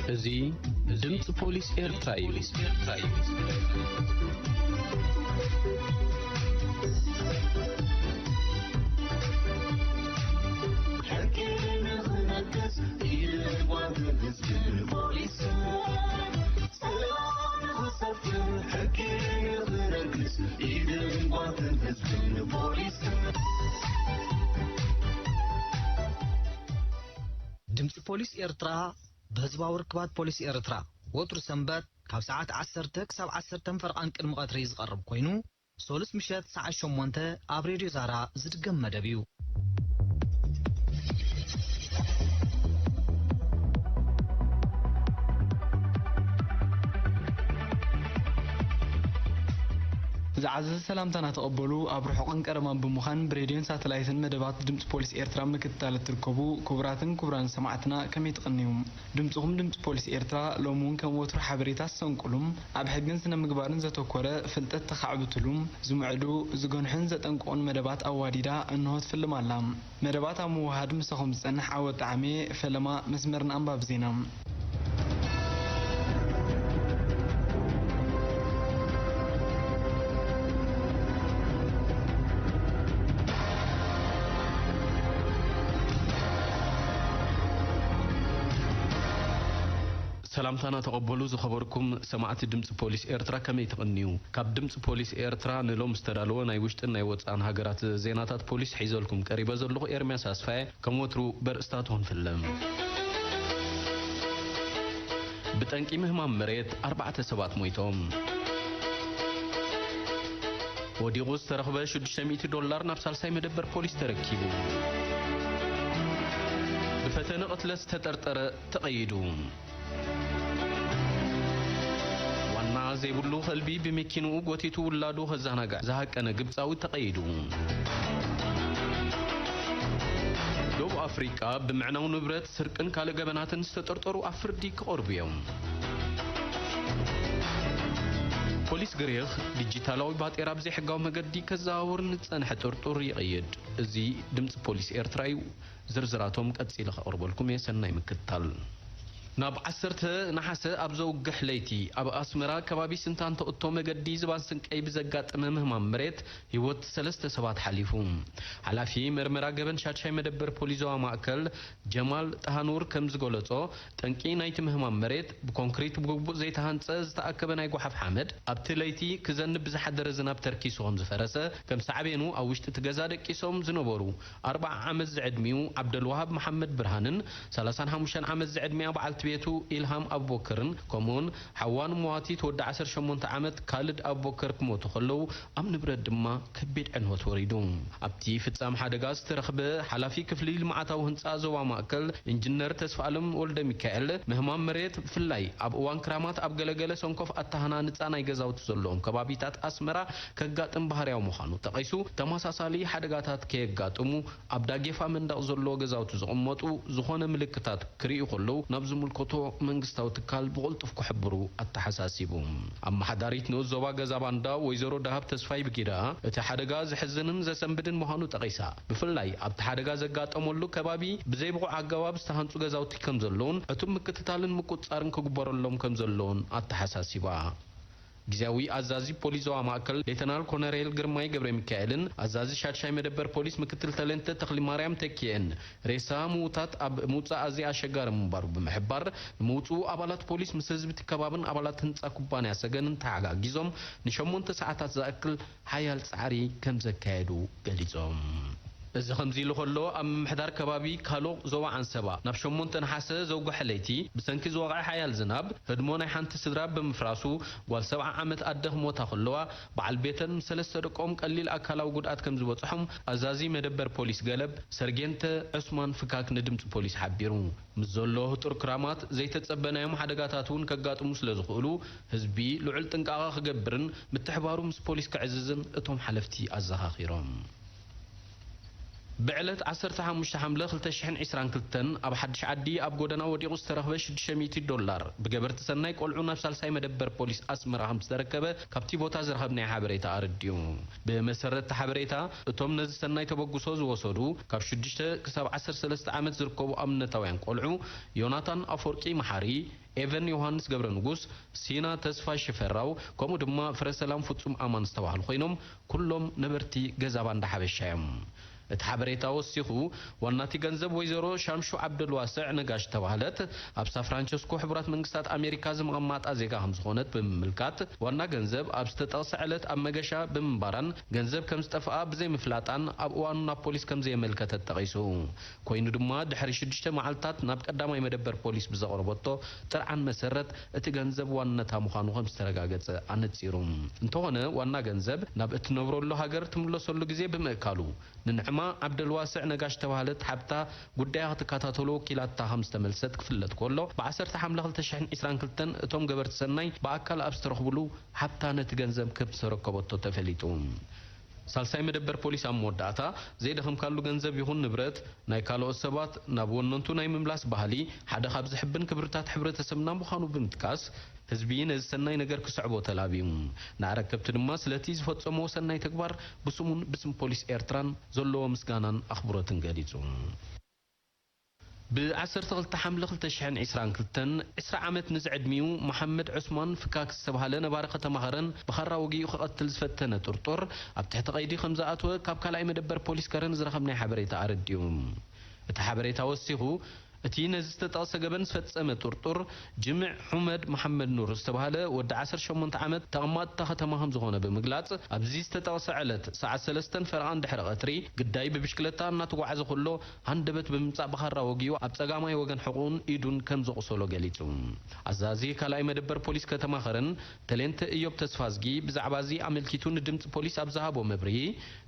እዚ ድምፂ ፖሊስ ኤርትራ እዩ። ሕጊ ንኽነግስ ኢድን ጓንትን ህዝብን ፖሊስን፣ ሰላም ንኽሰፍን ሕጊ ንኽነግስ ኢድን ጓንትን ህዝብን ፖሊስን። ድምፂ ፖሊስ ኤርትራ ብህዝባዊ ርክባት ፖሊስ ኤርትራ ወትሩ ሰንበት ካብ ሰዓት ዓሰርተ ክሳብ ዓሰርተ ፈርቓን ቅድሚ ቀትሪ ዝቐርብ ኮይኑ፣ ሶሉስ ምሸት ሰዓት ሸሞንተ ኣብ ሬድዮ ዛራ ዝድገም መደብ እዩ። ዝዓዘዘ ሰላምታና ተቐበሉ። ኣብ ርሑቕን ቀረባን ብምዃን ብሬድዮን ሳተላይትን መደባት ድምፂ ፖሊስ ኤርትራ ምክትታል እትርከቡ ክቡራትን ክቡራን ሰማዕትና ከመይ ትቕንዩ? ድምፅኹም ድምፂ ፖሊስ ኤርትራ ሎሚ እውን ከም ወትሩ ሓበሬታ ዝሰንቁሉ፣ ኣብ ሕግን ስነ ምግባርን ዘተኮረ ፍልጠት ተኻዕብትሉ፣ ዝምዕዱ፣ ዝገንሑን ዘጠንቅቑን መደባት ኣዋዲዳ እንሆ ትፍልም ኣላ። መደባት ኣብ ምውሃድ ምሳኹም ዝጸንሕ ዓወት ጣዕሜ፣ ፈለማ መስመር ንኣንባቢ ዜና። ሰላምታና ተቐበሉ ዝኸበርኩም ሰማዕቲ ድምፂ ፖሊስ ኤርትራ፣ ከመይ ትቕንዩ? ካብ ድምፂ ፖሊስ ኤርትራ ንሎም ዝተዳለወ ናይ ውሽጥን ናይ ወፃእን ሃገራት ዜናታት ፖሊስ ሒዘልኩም ቀሪበ ዘለኹ ኤርምያስ ኣስፋየ። ከም ወትሩ በርእስታቱ ክንፍልም። ብጠንቂ ምህማም መሬት ኣርባዕተ ሰባት ሞይቶም። ወዲቑ ዝተረኽበ ሽዱሽተ ሚእቲ ዶላር ናብ ሳልሳይ መደበር ፖሊስ ተረኪቡ። ብፈተነ ቅትለት ዝተጠርጠረ ተቐይዱ። ዋና ዘይብሉ ከልቢ ብመኪንኡ ጎቲቱ ውላዱ ከዘናግዕ ዝሃቀነ ግብጻዊ ተቐይዱ። ደቡብ ኣፍሪቃ ብምዕናው ንብረት፣ ስርቅን ካልእ ገበናትን ዝተጠርጠሩ ኣብ ፍርዲ ክቐርቡ እዮም። ፖሊስ ግሪኽ ዲጂታላዊ ባጤራ ብዘይሕጋዊ መገዲ ከዘዋውር ንጸንሐ ጥርጡር ይቕይድ። እዚ ድምጺ ፖሊስ ኤርትራ እዩ። ዝርዝራቶም ቀጺለ ከቕርበልኩም እየ። ሰናይ ምክትታል። ናብ ዓሰርተ ነሓሰ ኣብ ዘውግሕ ለይቲ ኣብ ኣስመራ ከባቢ ስንታን ተእቶ መገዲ ዝባን ስንቀይ ብዘጋጠመ ምህማም መሬት ህይወት ሰለስተ ሰባት ሓሊፉ። ሓላፊ መርመራ ገበን ሻድሻይ መደበር ፖሊስ ዞባ ማእከል ጀማል ጣሃኑር ከም ዝገለጾ፣ ጠንቂ ናይቲ ምህማም መሬት ብኮንክሪት ብግቡእ ዘይተሃንጸ ዝተኣከበ ናይ ጓሓፍ ሓመድ ኣብቲ ለይቲ ክዘንብ ብዝሓደረ ዝናብ ተርኪሱ ከም ዝፈረሰ፣ ከም ሳዕቤኑ ኣብ ውሽጢ እቲ ገዛ ደቂሶም ዝነበሩ ኣርብዓ ዓመት ዝዕድሚኡ ዓብደልዋሃብ መሓመድ ብርሃንን ሰላሳን ሓሙሽተን ዓመት ዝዕድሚኣ በዓልቲ ቤቱ ኢልሃም ኣቡበከርን ከምኡውን ሓዋን መዋቲት ወዲ ዓሰርተ ሸሞንተ ዓመት ካልድ ኣቡበከር ክሞቱ ከለዉ፣ ኣብ ንብረት ድማ ከቢድ ዕንወት ወሪዱ። ኣብቲ ፍጻም ሓደጋ ዝተረኽበ ሓላፊ ክፍሊ ልምዓታዊ ህንጻ ዞባ ማእከል ኢንጂነር ተስፋኣለም ወልደ ሚካኤል፣ ምህማም መሬት ብፍላይ ኣብ እዋን ክራማት ኣብ ገለገለ ሰንኮፍ ኣተሃናንጻ ናይ ገዛውቲ ዘለዎም ከባቢታት ኣስመራ ከጋጥም ባህርያዊ ምዃኑ ጠቒሱ፣ ተመሳሳሊ ሓደጋታት ከየጋጥሙ ኣብ ዳጌፋ መንደቕ ዘለዎ ገዛውቲ ዝቕመጡ ዝኾነ ምልክታት ክርእዩ ከለዉ ናብ ዝምልከቶ መንግስታዊ ትካል ብቕልጡፍ ክሕብሩ ኣተሓሳሲቡ። ኣመሓዳሪት ንኡስ ዞባ ገዛ ባንዳ ወይዘሮ ደሃብ ተስፋይ ብጊዳ፣ እቲ ሓደጋ ዘሕዝንን ዘሰንብድን ምዃኑ ጠቒሳ፣ ብፍላይ ኣብቲ ሓደጋ ዘጋጠመሉ ከባቢ ብዘይብቑዕ ኣገባብ ዝተሃንጹ ገዛውቲ ከም ዘለዉን ዕቱብ ምክትታልን ምቁጽጻርን ክግበረሎም ከም ዘለዎን ኣተሓሳሲባ። ግዝያዊ ኣዛዚ ፖሊስ ዞባ ማእከል ሌተናል ኮነሬል ግርማይ ገብረ ሚካኤልን ኣዛዚ ሻድሻይ መደበር ፖሊስ ምክትል ተለንተ ተኽሊማርያም ተኪኤን፣ ሬሳ ምዉታት ኣብ ምውጻእ ኣዝዩ ኣሸጋሪ ምንባሩ ብምሕባር፣ ንምውጽኡ ኣባላት ፖሊስ ምስ ህዝቢ እቲ ከባብን ኣባላት ህንጻ ኩባንያ ሰገንን ተሓጋጊዞም ንሸሞንተ ሰዓታት ዝኣክል ሓያል ጻዕሪ ከም ዘካየዱ ገሊጾም። እዚ ከምዚ ኢሉ ከሎ፣ ኣብ ምምሕዳር ከባቢ ካሎቕ ዞባ ዓንሰባ፣ ናብ ሸሞንተ ነሓሰ ዘውግሐ ለይቲ፣ ብሰንኪ ዝወቕዐ ሓያል ዝናብ፣ ህድሞ ናይ ሓንቲ ስድራ ብምፍራሱ፣ ጓል ሰብዓ ዓመት ኣደ ክሞታ ከለዋ፣ በዓል ቤተን ምስ ሰለስተ ደቆም ቀሊል ኣካላዊ ጉድኣት ከም ዝበጽሖም፣ ኣዛዚ መደበር ፖሊስ ገለብ፣ ሰርጌንተ ዑስማን ፍካክ ንድምጺ ፖሊስ ሓቢሩ። ምስ ዘሎ ህጡር ክራማት፣ ዘይተጸበናዮም ሓደጋታት እውን ከጋጥሙ ስለ ዝኽእሉ፣ ህዝቢ ልዑል ጥንቃቐ ክገብርን ምትሕባሩ ምስ ፖሊስ ክዕዝዝን እቶም ሓለፍቲ ኣዘኻኺሮም። ብዕለት ዓሰርተ ሓሙሽተ ሓምለ ክልተ ሽሕን ዕስራን ክልተን ኣብ ሓድሽ ዓዲ ኣብ ጎደና ወዲቑ ዝተረኽበ ሽዱሽተ ሚእቲ ዶላር ብገበርቲ ሰናይ ቆልዑ ናብ ሳልሳይ መደበር ፖሊስ ኣስመራ ከም ዝተረከበ ካብቲ ቦታ ዝረኸብናዮ ሓበሬታ ኣረዲኡ። ብመሰረት እቲ ሓበሬታ፣ እቶም ነዚ ሰናይ ተበግሶ ዝወሰዱ ካብ ሽዱሽተ ክሳብ ዓሰርተ ሰለስተ ዓመት ዝርከቡ ኣብነታውያን ቆልዑ ዮናታን ኣፈወርቂ መሓሪ፣ ኤቨን ዮሃንስ ገብረ ንጉስ፣ ሲና ተስፋ ሽፈራው፣ ከምኡ ድማ ፍረ ሰላም ፍጹም ኣማን ዝተባህሉ ኮይኖም፣ ኩሎም ነበርቲ ገዛ ባንዳ ሓበሻ እዮም። እቲ ሓበሬታ ወሲኹ፣ ዋናቲ ገንዘብ ወይዘሮ ሻምሹ ዓብደልዋስዕ ነጋሽ ዝተባህለት ኣብ ሳን ፍራንቸስኮ ሕቡራት መንግስታት ኣሜሪካ ዝመቐማጣ ዜጋ ከም ዝኾነት ብምምልካት፣ ዋና ገንዘብ ኣብ ዝተጠቕሰ ዕለት ኣብ መገሻ ብምንባራን ገንዘብ ከም ዝጠፍኣ ብዘይምፍላጣን ኣብ እዋኑ ናብ ፖሊስ ከም ዘየመልከተት ጠቒሱ። ኮይኑ ድማ፣ ድሕሪ ሽዱሽተ መዓልታት ናብ ቀዳማይ መደበር ፖሊስ ብዘቕረበቶ ጥርዓን መሰረት፣ እቲ ገንዘብ ዋንነታ ምዃኑ ከም ዝተረጋገጸ ኣነጺሩ። እንተኾነ፣ ዋና ገንዘብ ናብ እትነብረሉ ሃገር ትምለሰሉ ግዜ ብምእካሉ፣ ንንዕማ ዓብደልዋስዕ ነጋሽ ተባህለት ሓብታ ጉዳያ ክትከታተሎ ወኪላታ ከም ዝተመልሰት ክፍለጥ ከሎ፣ ብ ዓሰርተ ሓምለ ክልተ ሽሕን ዕስራን ክልተን እቶም ገበርቲ ሰናይ ብኣካል ኣብ ዝተረኽብሉ፣ ሓብታ ነቲ ገንዘብ ከም ዝተረከበቶ ተፈሊጡ። ሳልሳይ መደበር ፖሊስ ኣብ መወዳእታ፣ ዘይደኸምካሉ ገንዘብ ይኹን ንብረት ናይ ካልኦት ሰባት ናብ ወነንቱ ናይ ምምላስ ባህሊ ሓደ ካብ ዝሕብን ክብርታት ሕብረተሰብና ምዃኑ ብምጥቃስ፣ ህዝቢ ነዚ ሰናይ ነገር ክስዕቦ ተላብዩ። ንኣረከብቲ ድማ ስለቲ ዝፈጸምዎ ሰናይ ተግባር ብስሙን ብስም ፖሊስ ኤርትራን ዘለዎ ምስጋናን ኣኽብሮትን ገሊጹ። ብ ዓሰርተ ክልተ ሓምለ ክልተ ሽሕን ዕስራን ክልተን፣ ዕስራ ዓመት ንዝዕድሚኡ መሓመድ ዑስማን ፍካክ ዝተባህለ ነባሪ ከተማ ከረን ብኻራ ወጊኡ ክቐትል ዝፈተነ ጥርጡር ኣብ ትሕቲ ቀይዲ ከም ዝኣተወ ካብ ካልኣይ መደበር ፖሊስ ከረን ዝረኸብናዮ ሓበሬታ ኣረዲኡ። እቲ ሓበሬታ ወሲኹ፣ እቲ ነዚ ዝተጠቕሰ ገበን ዝፈጸመ ጥርጡር፣ ጅምዕ ሑመድ መሓመድ ኑር ዝተባህለ ወዲ ዓሰርተ ሸሞንተ ዓመት ተቐማጢ እታ ከተማ ከም ዝኾነ ብምግላጽ፣ ኣብዚ ዝተጠቕሰ ዕለት ሰዓት ሰለስተን ፈረቓን ድሕሪ ቀትሪ ግዳይ ብብሽክለታ እናተጓዓዘ ከሎ ሃንደበት ብምምጻእ ብኻራ ወጊኡ ኣብ ጸጋማይ ወገን ሕቑኡን ኢዱን ከም ዘቑሰሎ ገሊጹ። ኣዛዚ ካልኣይ መደበር ፖሊስ ከተማ ከረን ተሌንተ እዮብ ተስፋዝጊ ብዛዕባ እዚ ኣመልኪቱ ንድምጺ ፖሊስ ኣብ ዝሃቦ መብርሂ፣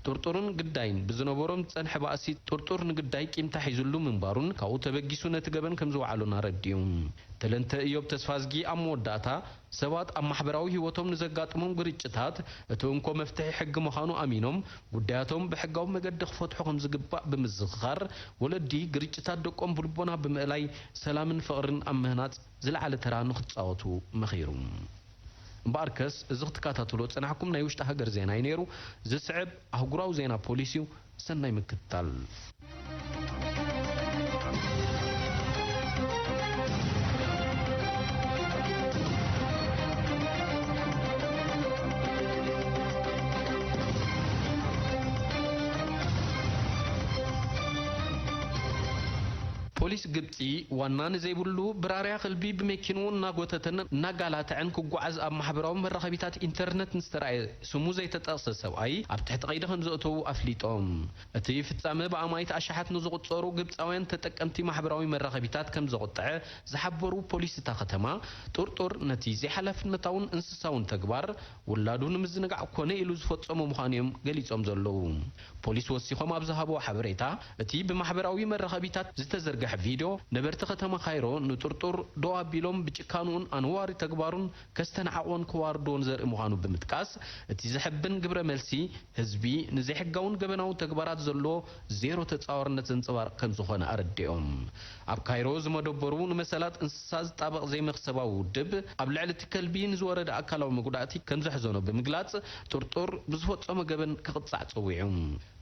ጥርጡርን ግዳይን ብዝነበሮም ዝጸንሐ ባእሲ፣ ጥርጡር ንግዳይ ቂምታ ሒዙሉ ምንባሩን ካብኡ ተበጊሱ ነቲ ገበን ከም ዝወዓሎን ኣረዲኡ። ተለንተ እዮብ ተስፋዝጊ ኣብ መወዳእታ፣ ሰባት ኣብ ማሕበራዊ ህይወቶም ንዘጋጥሞም ግርጭታት እቲ እንኮ መፍትሒ ሕጊ ምዃኑ ኣሚኖም፣ ጉዳያቶም ብሕጋዊ መገዲ ክፈትሑ ከም ዝግባእ ብምዝኽኻር፣ ወለዲ ግርጭታት ደቆም ብልቦና ብምእላይ ሰላምን ፍቕርን ኣብ ምህናጽ ዝለዓለ ተራ ንኽጻወቱ መኺሩ። እምበኣርከስ፣ እዚ ክትከታተሎ ዝጸናሕኩም ናይ ውሽጢ ሃገር ዜና እዩ ነይሩ። ዝስዕብ ኣህጉራዊ ዜና ፖሊስ እዩ። ሰናይ ምክትታል። ፖሊስ ግብጺ፣ ዋና ንዘይብሉ ብራርያ ከልቢ ብመኪንኡ እናጎተተን እናጋላተዐን ክጓዓዝ ኣብ ማሕበራዊ መራኸቢታት ኢንተርነት ንዝተራእየ ስሙ ዘይተጠቕሰ ሰብኣይ ኣብ ትሕቲ ቀይዲ ከም ዘእተዉ ኣፍሊጦም። እቲ ፍጻመ ብኣማኢት ኣሽሓት ንዝቑጸሩ ግብጻውያን ተጠቀምቲ ማሕበራዊ መራኸቢታት ከም ዘቑጥዐ ዝሓበሩ ፖሊስ እታ ከተማ፣ ጥርጡር ነቲ ዘይሓላፍነታውን እንስሳውን ተግባር ውላዱ ንምዝንጋዕ ኮነ ኢሉ ዝፈጸሞ ምዃኑ እዮም ገሊጾም ዘለዉ። ፖሊስ ወሲኾም ኣብ ዝሃብዎ ሓበሬታ፣ እቲ ብማሕበራዊ መራኸቢታት ዝተዘርግሐ ቪድዮ፣ ነበርቲ ከተማ ካይሮ ንጥርጡር ደው ኣቢሎም ብጭካንኡን ኣነዋሪ ተግባሩን ከስተንዓቕዎን ከዋርድዎን ዘርኢ ምዃኑ ብምጥቃስ፣ እቲ ዘሕብን ግብረ መልሲ፣ ህዝቢ ንዘይሕጋውን ገበናውን ተግባራት ዘለዎ ዜሮ ተጻዋርነት ዘንጸባርቕ ከም ዝኾነ ኣረዲኦም። ኣብ ካይሮ ዝመደበሩ ንመሰላት እንስሳ ዝጣበቕ ዘይመኽሰባዊ ውድብ፣ ኣብ ልዕሊ እቲ ከልቢ ንዝወረደ ኣካላዊ መጉዳእቲ ከም ዘሕዘኖ ብምግላጽ፣ ጥርጡር ብዝፈጸሞ ገበን ክቕጻዕ ጸዊዑ።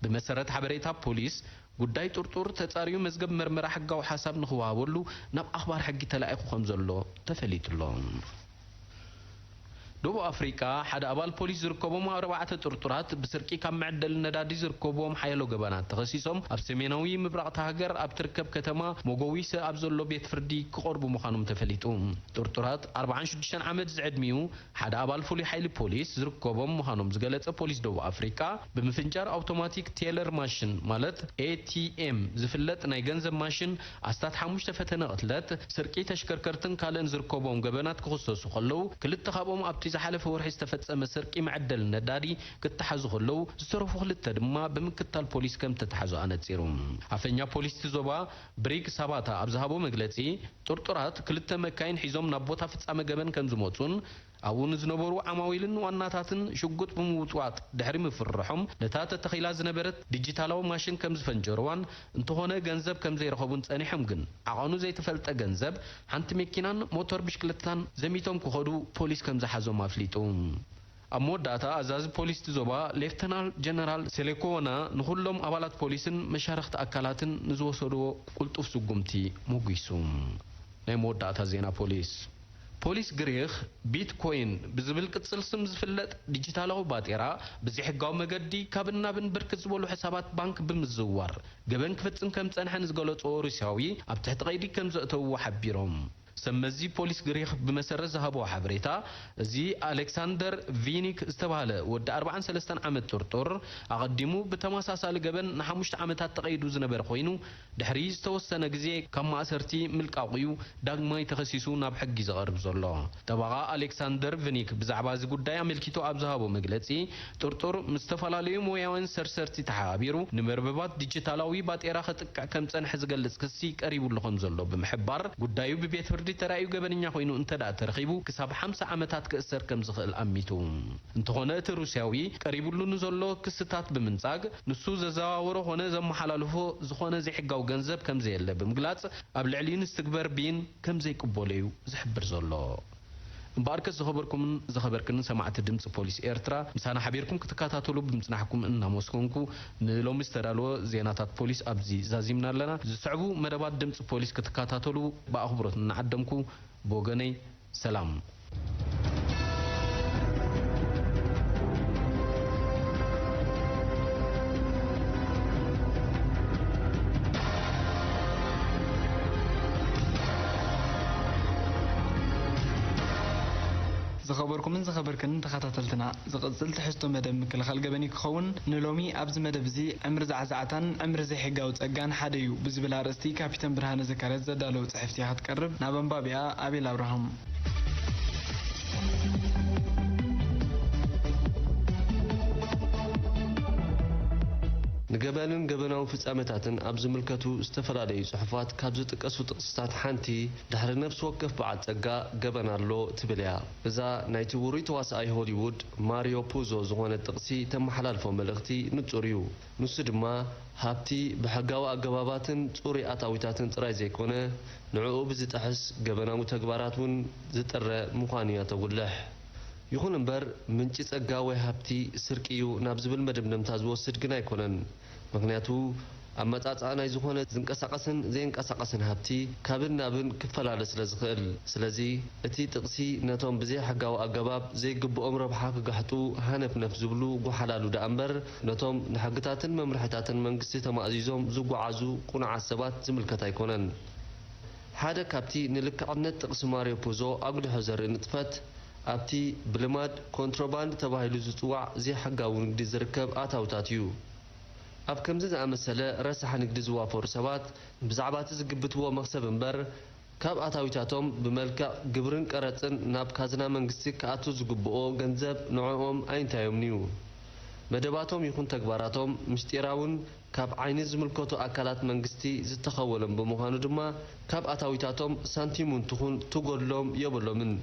ብመሰረት ሓበሬታ ፖሊስ፣ ጉዳይ ጥርጡር ተጻርዩ መዝገብ መርመራ ሕጋዊ ሓሳብ ንኽወሃበሉ ናብ ኣኽባር ሕጊ ተላኢኹ ከም ዘሎ ተፈሊጡ ኣሎ። ደቡብ ኣፍሪቃ፣ ሓደ ኣባል ፖሊስ ዝርከቦም ኣርባዕተ ጥርጡራት ብስርቂ ካብ መዐደሊ ነዳዲ ዝርከብዎም ሓያሎ ገበናት ተኸሲሶም ኣብ ሰሜናዊ ምብራቕ እታ ሃገር ኣብ ትርከብ ከተማ ሞጎዊሰ ኣብ ዘሎ ቤት ፍርዲ ክቐርቡ ምዃኖም ተፈሊጡ። ጥርጡራት ኣርባዓን ሽዱሽተን ዓመት ዝዕድሚኡ ሓደ ኣባል ፍሉይ ሓይሊ ፖሊስ ዝርከቦም ምዃኖም ዝገለጸ ፖሊስ ደቡብ ኣፍሪቃ፣ ብምፍንጃር ኣውቶማቲክ ቴለር ማሽን፣ ማለት ኤ ቲ ኤም፣ ዝፍለጥ ናይ ገንዘብ ማሽን ኣስታት ሓሙሽተ ፈተነ ቅትለት፣ ስርቂ ተሽከርከርትን ካልእን ዝርከቦም ገበናት ክኽሰሱ ከለዉ፣ ክልተ ካብኦም ኣብቲ ዝሓለፈ ወርሒ ዝተፈጸመ ስርቂ መዐደሊ ነዳዲ ክተሓዙ ከለዉ፣ ዝተረፉ ክልተ ድማ ብምክታል ፖሊስ ከም ተተሓዙ ኣነጺሩ። ኣፈኛ ፖሊስ እቲ ዞባ ብሪግ ሳባታ ኣብ ዝሃቦ መግለጺ፣ ጥርጡራት ክልተ መካይን ሒዞም ናብ ቦታ ፍጻመ ገበን ከም ዝመጹን ኣብኡ ንዝነበሩ ዓማዊልን ዋናታትን ሽጉጥ ብምውጥዋጥ ድሕሪ ምፍርሖም፣ ነታ ተተኺላ ዝነበረት ዲጂታላዊ ማሽን ከም ዝፈንጀርዋን እንተኾነ ገንዘብ ከም ዘይረኸቡን ጸኒሖም ግን፣ ዓቐኑ ዘይተፈልጠ ገንዘብ፣ ሓንቲ መኪናን ሞተር ብሽክለታን ዘሚቶም ክኸዱ ፖሊስ ከም ዝሓዞም ኣፍሊጡ። ኣብ መወዳእታ ኣዛዚ ፖሊስ እቲ ዞባ ሌፍተናል ጀነራል ሴሌኮወና ንኹሎም ኣባላት ፖሊስን መሻርኽቲ ኣካላትን ንዝወሰድዎ ቅልጡፍ ስጉምቲ ሞጒሱ። ናይ መወዳእታ ዜና ፖሊስ። ፖሊስ ግሪኽ ቢትኮይን ብዝብል ቅጽል ስም ዝፍለጥ ዲጂታላዊ ባጤራ ብዘይሕጋዊ መገዲ ካብን ናብን ብርክት ዝበሉ ሕሳባት ባንክ ብምዝውዋር ገበን ክፍጽም ከም ጸንሐ ንዝገለጾ ሩስያዊ ኣብ ትሕቲ ቀይዲ ከም ዘእተውዎ ሓቢሮም። ሰብ መዚ ፖሊስ ግሪኽ ብመሰረት ዝሃብዎ ሓበሬታ፣ እዚ ኣሌክሳንደር ቪኒክ ዝተባህለ ወዲ ኣርባዓን ሰለስተን ዓመት ጥርጡር ኣቐዲሙ ብተመሳሳሊ ገበን ንሓሙሽተ ዓመታት ተቐይዱ ዝነበረ ኮይኑ፣ ድሕሪ ዝተወሰነ ግዜ ካብ ማእሰርቲ ምልቃቑ እዩ ዳግማይ ተኸሲሱ ናብ ሕጊ ዝቐርብ ዘሎ። ጠበቓ ኣሌክሳንደር ቪኒክ ብዛዕባ እዚ ጉዳይ ኣመልኪቱ ኣብ ዝሃቦ መግለጺ፣ ጥርጡር ምስ ዝተፈላለዩ ሞያውያን ሰርሰርቲ ተሓባቢሩ ንመርበባት ዲጂታላዊ ባጤራ ከጥቅዕ ከም ጸንሐ ዝገልጽ ክሲ ቀሪቡሉ ከም ዘሎ ብምሕባር፣ ጉዳዩ ብቤት ፍርዲ ተራእዩ ገበነኛ ኮይኑ እንተ ደኣ ተረኺቡ ክሳብ ሓምሳ ዓመታት ክእሰር ከም ዝኽእል ኣሚቱ። እንተኾነ እቲ ሩስያዊ ቀሪቡሉ ንዘሎ ክስታት ብምንጻግ፣ ንሱ ዘዘዋወሮ ኾነ ዘመሓላልፎ ዝኾነ ዘይሕጋዊ ገንዘብ ከም ዘየለ ብምግላጽ፣ ኣብ ልዕሊኡ ንዝትግበር ብይን ከም ዘይቅበሎ እዩ ዝሕብር ዘሎ። እምበኣርከስ ዝኸበርኩምን ዝኸበርክንን ሰማዕቲ ድምፂ ፖሊስ ኤርትራ፣ ምሳና ሓቢርኩም ክትከታተሉ ብምጽናሕኩም እናመስገንኩ፣ ንሎሚ ዝተዳለወ ዜናታት ፖሊስ ኣብዚ ዛዚምና ኣለና። ዝስዕቡ መደባት ድምፂ ፖሊስ ክትከታተሉ ብኣኽብሮት እናዓደምኩ፣ ብወገነይ ሰላም። ዝኸበርኩምን ዝኸበርክንን ተኸታተልትና፣ ዝቕጽል ትሕዝቶ መደብ ምክልኻል ገበን እዩ ክኸውን። ንሎሚ ኣብዚ መደብ እዚ ዕምሪ ዛዕዛዕታን ዕምሪ ዘይሕጋዊ ጸጋን ሓደ እዩ ብዝብል ኣርእስቲ ካፒተን ብርሃነ ዘካርያስ ዘዳለዎ ጽሕፍቲ እያ ክትቀርብ። ናብ ኣንባቢኣ ኣቤል ኣብርሃም። ንገበንን ገበናዊ ፍጻመታትን ኣብ ዝምልከቱ ዝተፈላለዩ ጽሑፋት ካብ ዝጥቀሱ ጥቕስታት ሓንቲ፣ ድሕሪ ነፍሲ ወከፍ በዓል ጸጋ ገበን ኣሎ ትብል እያ። እዛ ናይቲ ውሩይ ተዋስኣይ ሆሊውድ ማሪዮ ፑዞ ዝኾነት ጥቕሲ ተመሓላልፎ መልእኽቲ ንጹር እዩ። ንሱ ድማ፣ ሃብቲ ብሕጋዊ ኣገባባትን ጽሩይ ኣታዊታትን ጥራይ ዘይኮነ፣ ንዕኡ ብዝጥሕስ ገበናዊ ተግባራት እውን ዝጥረ ምዃኑ እያ ተጉልሕ። ይኹን እምበር፣ ምንጪ ጸጋ ወይ ሃብቲ ስርቂ እዩ ናብ ዝብል መደምደምታ ዝወስድ ግን ኣይኮነን። ምኽንያቱ፣ ኣመጻጽኣ ናይ ዝኾነ ዝንቀሳቐስን ዘይንቀሳቐስን ሃብቲ ካብን ናብን ክፈላለ ስለ ዝኽእል። ስለዚ፣ እቲ ጥቕሲ ነቶም ብዘይሕጋዊ ኣገባብ ዘይግብኦም ረብሓ ክጋሕጡ ሃነፍነፍ ዝብሉ ጓሓላሉ ደኣ እምበር፣ ነቶም ንሕግታትን መምርሕታትን መንግስቲ ተማእዚዞም ዝጓዓዙ ቅኑዓት ሰባት ዝምልከት ኣይኮነን። ሓደ ካብቲ ንልክዕነት ጥቕሲ ማርዮ ፑዞ ኣጉሊሑ ዘርኢ ንጥፈት፣ ኣብቲ ብልማድ ኮንትሮባንድ ተባሂሉ ዝጽዋዕ ዘይሕጋዊ ንግዲ ዝርከብ ኣታውታት እዩ። ኣብ ከምዚ ዝኣመሰለ ረሳሕ ንግዲ ዝዋፈሩ ሰባት ብዛዕባ እቲ ዝግብትዎ መኽሰብ እምበር፣ ካብ ኣታዊታቶም ብመልክዕ ግብርን ቀረጽን ናብ ካዝና መንግስቲ ክኣቱ ዝግብኦ ገንዘብ ንዕኦም ኣይንታዮምን እዩ። መደባቶም ይኹን ተግባራቶም ምስጢራውን ካብ ዓይኒ ዝምልከቱ ኣካላት መንግስቲ ዝተኸወለን ብምዃኑ ድማ፣ ካብ ኣታዊታቶም ሳንቲም እውን ትኹን ትጎድሎም የብሎምን።